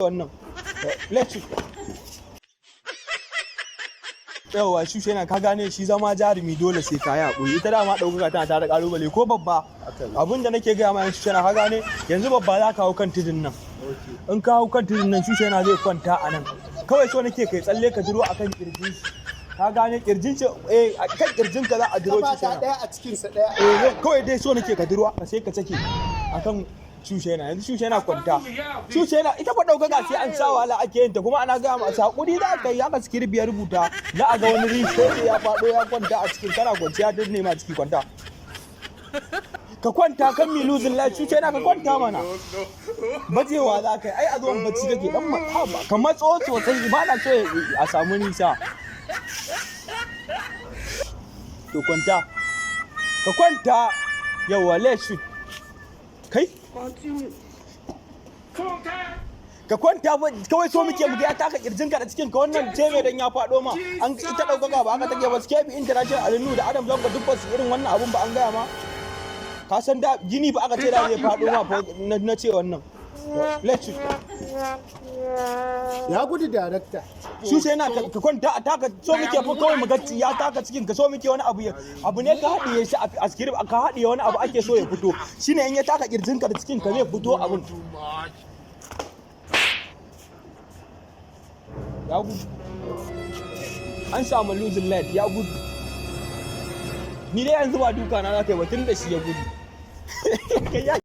Wannan, let's shoot. Yawwa, shi yana, ka gane, shi zama jarumi dole sai ka yi haƙuri. Ita dama ɗaukaka tana tare da ƙalubale, ko babba? Abin da nake gaya ma yanzu, yana, ka gane, yanzu babba za ka hau kan tudun nan. In ka hau kan tudun nan, shi yana zai kwanta a nan. Kawai so nake kai tsalle ka duro akan kirjin shi. Ka gane, kirjin shi, eh, a kan kirjin ka za a duro Kafa shi. ta Yana ɗaya a cikinsa, ɗaya. Eh, kawai dai so nake ka duro ka sai ka sake akan shushe. Yana yanzu shushe yana kwanta. Shushe yana, ita fa ɗaukaka sai an sha wahala ake yin ta. Kuma ana gaya masu hakuri za ka yi haka. Script ya rubuta za a ga wani rishe ya faɗo ya kwanta a cikin, kana kwanciya danne ma ciki. Kwanta, ka kwanta kan mi losing life. Shushe yana, ka kwanta mana. Bajewa za ka yi ai, a zuwan bacci kake dan ba ka matso sosai, ba na so a samu nisa. To, kwanta, ka kwanta. Yawwa, let's shoot. Kai, ka kwanta fa. Kawai so muke mu ga ya taka kirjinka da cikin ka. Wannan ce mai dan ya faɗo ma. An ita ɗaukaka ba haka take ba. Skebi International, Alinu da Adam Zango duk ba su irin wannan abun ba. An gaya ma, ka san da gini ba aka ce da zai faɗo ma fa. Na ce wannan, let's shoot. Ya gudu, darakta. Su sai na ka kwanta a taka. So muke fa kawai mu ga ya taka cikin ka. So muke wani abu abu ne ka haɗiye shi a script, ka haɗiye wani abu ake so ya fito. Shine in ya taka kirjinka da cikin ka zai fito abun. Ya gudu. An samu losing light, ya gudu. Ni dai yanzu ba duka na za ka yi ba tun da shi ya gudu. Kai ya